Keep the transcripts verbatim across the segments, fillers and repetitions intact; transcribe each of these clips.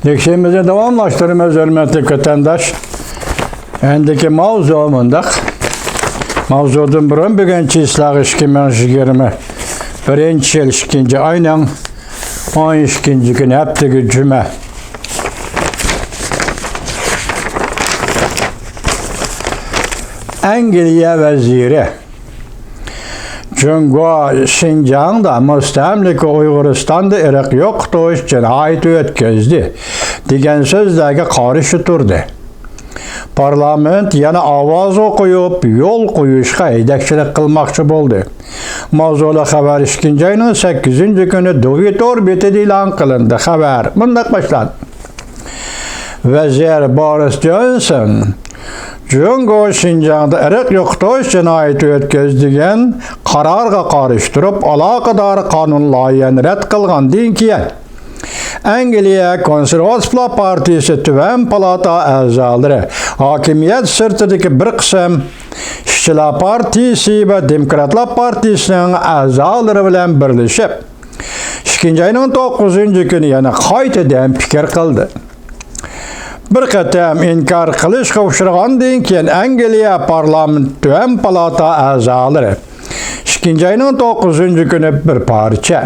لېكسىيەمىزنى داۋاملاشتۇرىمىز، ھۆرمەتلىك ۋەتەنداش. ئەندىكى ماۋزۇ مۇنداق. ماۋزۇدىن بۇرۇن، بۈگۈن چىسلاغا ئىككى مىڭ يىگىرمە بىرىنچى يىل ئىككىنچى ئاينىڭ ئون ئىككىنچى كۈنى، ھەپتىگە جۈمە. ئەنگلىيە ۋەزىرى جۇڭگو شىنجاڭدا، مۇستەملىكە ئۇيغۇرىستاندا ئىرق يوقىتىش جىنايىتى ئۆتكۈزدى، دېگەن سۆزلەرگە قارشى تۇردى. پارلامېنت يەنە ئاۋازغا قويۇپ، يول قويۇشقا ھەيدەكچىلىك قىلماقچى بولدى. ماۋزۇلۇق خەۋەر ئىككىنچى ئاينىڭ سەككىزىنچى كۈنى دوگى تور بېتىدە ئېلان قىلىندى. خەۋەر مۇنداق باشلاندى. ۋەزىر بورىس جونسون جۇڭگو شىنجاڭدا ئىرق يوقىتىش جىنايىتى ئۆتكۈزدى دېگەن قارارغا قارشى تۇرۇپ، ئالاقىدار قانۇن لايىھەنى رەت قىلغاندىن كېيىن، ئەنگلىيە كونسېرۋاتىپلار پارتىيىسى تۆۋەن پالاتا ئەزالىرى، ھاكىمىيەت سىرتىدىكى بىر قىسىم ئىشچىلار پارتىيىسى ۋە دېموكراتلار پارتىيىسىنىڭ ئەزالىرى بىلەن بىرلىشىپ، ئىككىنچى ئاينىڭ توققۇزىنچى كۈنى يەنە قايتىدىن پىكىر قىلدى. بىر قېتىم ئىنكار قىلىشقا ئۇچرىغاندىن كېيىن، ئەنگلىيە پارلامېنت تۆۋەن پالاتا ئەزالىرى ئىككىنچى ئاينىڭ توققۇزىنچى كۈنى بىر پارچە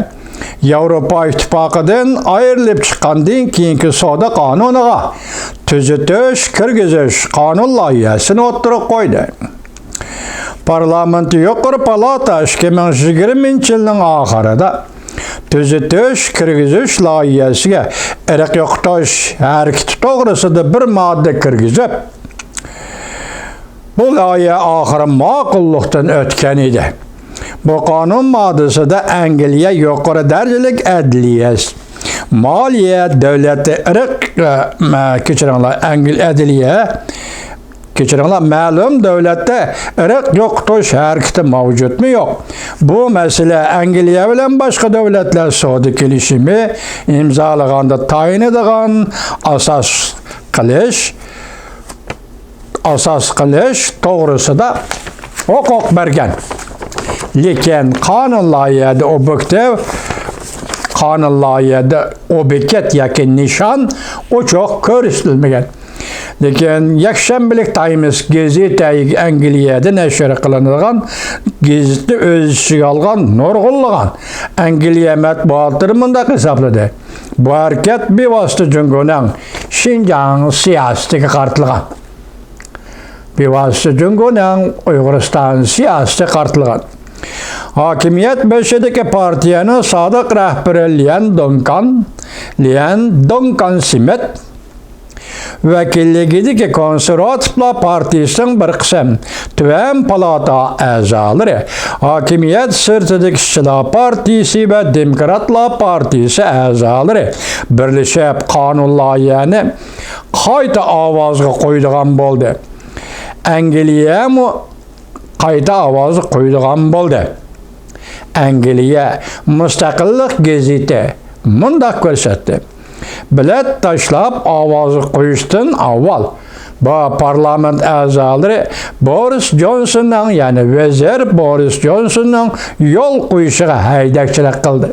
ياۋروپا ئىتتىپاقىدىن ئايرىلىپ چىققاندىن كېيىنكى سودا قانۇنىغا تۈزىتىش كىرگۈزۈش قانۇن لايىھەسىنى ئوتتۇرىغا قويدى. پارلامېنت يۇقىرى پالاتا ئىككى مىڭ يىگىرمىنچى يىلنىڭ ئاخىرىدا تۈزىتىش كىرگۈزۈش لايىھەسىگە ئىرق يوقىتىش ھەرىكىتى توغرىسىدا بىر ماددا كىرگۈزۈپ، بۇ لايىھە ئاخىرى ماقۇللۇقتىن ئۆتكەن ئىدى. بۇ قانۇن ماددىسىدا ئەنگلىيە يۇقىرى دەرىجىلىك ئەدلىيەسى، مالىيە دۆلىتى ئىرق، ئە، مە-، كېچىرىڭلار، ئەنگل-، ئەدلىيە، كېچىرىڭلار، مەلۇم دۆلەتتە ئىرق يوقىتىش ھەرىكىتى مەۋجۇتمۇ يوق؟ بۇ مەسىلە ئەنگلىيە بىلەن باشقا دۆلەتلەر سودا كېلىشىمى ئىمزالىغاندا تايىنىدىغان ئاساس قىلىش، ئاساس قىلىش توغرىسىدا ھوقۇق بەرگەن. لېكىن قانۇن لايىھەدە ئوبيېكتىپ، قانۇن لايىھەدە ئوبيېكت ياكى نىشان ئوچۇق كۆرسىتىلمىگەن. لېكىن يەكشەنبىلىك تايمس گېزىتى، ئەنگلىيەدە نەشر قىلىنىدىغان گېزىتنى ئۆز ئىچىگە ئالغان نۇرغۇنلىغان ئەنگلىيە مەتبۇئاتلىرى مۇنداق ھېسابلىدى: بۇ ھەرىكەت بىۋاسىتە جۇڭگونىڭ شىنجاڭ سىياسىتىگە قارىتىلغان. بىۋاسىتە جۇڭگونىڭ ئۇيغۇرىستان سىياسىتىگە قارىتىلغان. ھاكىمىيەت بېشىدىكى پارتىيەنىڭ سابىق رەھبىرى ليەن دۇڭكان، ليەن دۇڭكان سىمىت ۋەكىللىكىدىكى كونسېرۋاتىپلار پارتىيىسىنىڭ بىر قىسىم تۆۋەن پالاتا ئەزالىرى، ھاكىمىيەت سىرتىدىكى ئىشچىلار پارتىيىسى ۋە دېموكراتلار پارتىيىسى ئەزالىرى بىرلىشىپ قانۇن لايىھەنى قايتا ئاۋازغا قويىدىغان بولدى. ئەنگلىيەمۇ قايتا ئاۋازغا قويىدىغان بولدى. ئەنگلىيە مۇستەقىللىق گېزىتى مۇنداق كۆرسەتتى: بېلەت تاشلاپ ئاۋازغا قويۇشتىن ئاۋۋال، بۇ پارلامېنت ئەزالىرى بورىس جونسوننىڭ، يەنى ۋەزىر بورىس جونسوننىڭ يول قويۇشىغا ھەيدەكچىلىك قىلدى.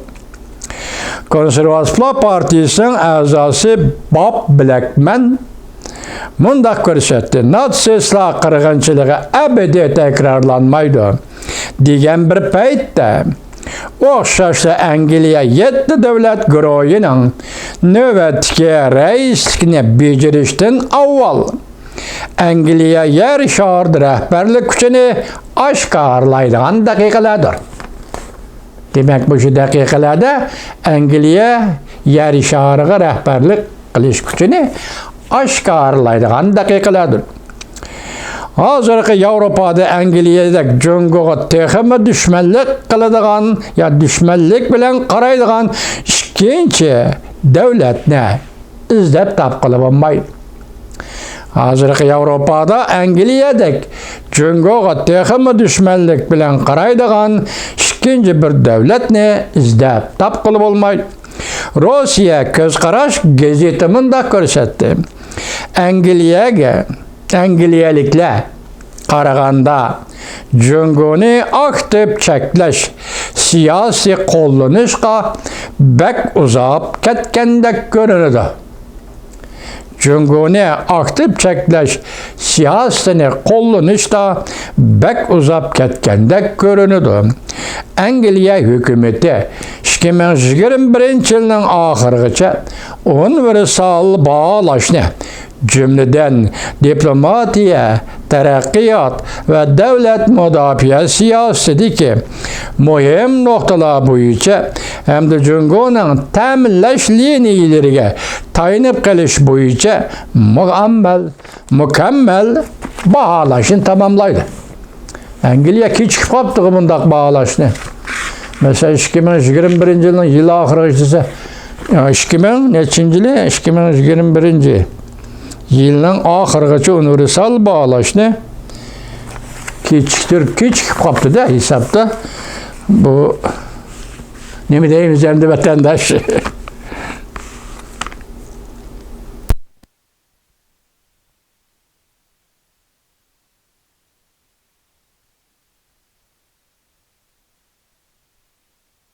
كونسېرۋاتىپلار پارتىيىسىنىڭ ئەزاسى باب بلەكمەن مۇنداق كۆرسەتتى: ناتسىستلار قىرغىنچىلىقى ئەبەدىي تەكرارلانمايدۇ، دېگەن بىر پەيتتە، ئوخشاشلا ئەنگلىيە يەتتە دۆلەت گۇرۇھىنىڭ نۆۋەتتىكى رەئىسلىكىنى بېجىرىشتىن ئاۋۋال، ئەنگلىيە يەر شارىدا رەھبەرلىك كۈچىنى ئاشكارىلايدىغان دەقىقىلەردۇر. دېمەك، مۇشۇ دەقىقىلەردە ئەنگلىيە يەر شارىغا رەھبەرلىك قىلىش كۈچىنى ئاشكارىلايدىغان دەقىقىلەردۇر. ھازىرقى ياۋروپادا ئەنگلىيەدەك جۇڭگوغا تېخىمۇ دۈشمەنلىك قىلىدىغان يا دۈشمەنلىك بىلەن قارايدىغان ئىككىنچى دۆلەتنى ئىزدەپ تاپقىلى بولمايدۇ. ھازىرقى ياۋروپادا ئەنگلىيەدەك جۇڭگوغا تېخىمۇ دۈشمەنلىك بىلەن قارايدىغان ئىككىنچى بىر دۆلەتنى ئىزدەپ تاپقىلى بولمايدۇ. روسىيە كۆز قاراش گېزىتى مۇنداق كۆرسەتتى: ئەنگلىيەگە، ئەنگلىيەلىكلەر قارىغاندا، جۇڭگونى ئاكتىپ چەكلەش سىياسىي قوللىنىشقا بەك ئۇزاپ كەتكەندەك كۆرۈنىدۇ. جۇڭگونى ئاكتىپ چەكلەش سىياسىتىنى قوللىنىشتا بەك ئۇزاپ كەتكەندەك كۆرۈنىدۇ. ئەنگلىيە ھۆكۈمىتى ئىككى مىڭ يىگىرمە بىرىنچى يىلنىڭ ئاخىرىغىچە ئۇنىۋېرسال باھالاشنى، جۈملىدىن دىپلوماتىيە، تەرەققىيات ۋە دۆلەت مۇداپىئە سىياسىتىدىكى مۇھىم نۇقتىلار بويىچە ھەمدە جۇڭگونىڭ تەمىنلەش لىنىيەلىرىگە تايىنىپ قېلىش بويىچە مۇئەممەل-، مۇكەممەل باھالاشنى تاماملايدۇ. ئەنگلىيە كېچىكىپ قاپتىغۇ بۇنداق باھالاشنى. مەسىلەن، ئىككى مىڭ يىگىرمە بىرىنچى يىلنىڭ يىل ئاخىرىغىچە دېسە، يا، ئىككى مىڭ نەچچىنچى يىلى؟ ئىككى مىڭ يىگىرمە بىرىنچى يىلنىڭ ئاخىرىغىچە ئۇنىۋېرسال باھالاشنى كېچىكتۈرۈپ، كېچىكىپ قاپتۇ-دە ھېسابتا. بۇ نېمە دەيمىز ئەمدى، ۋەتەنداش؟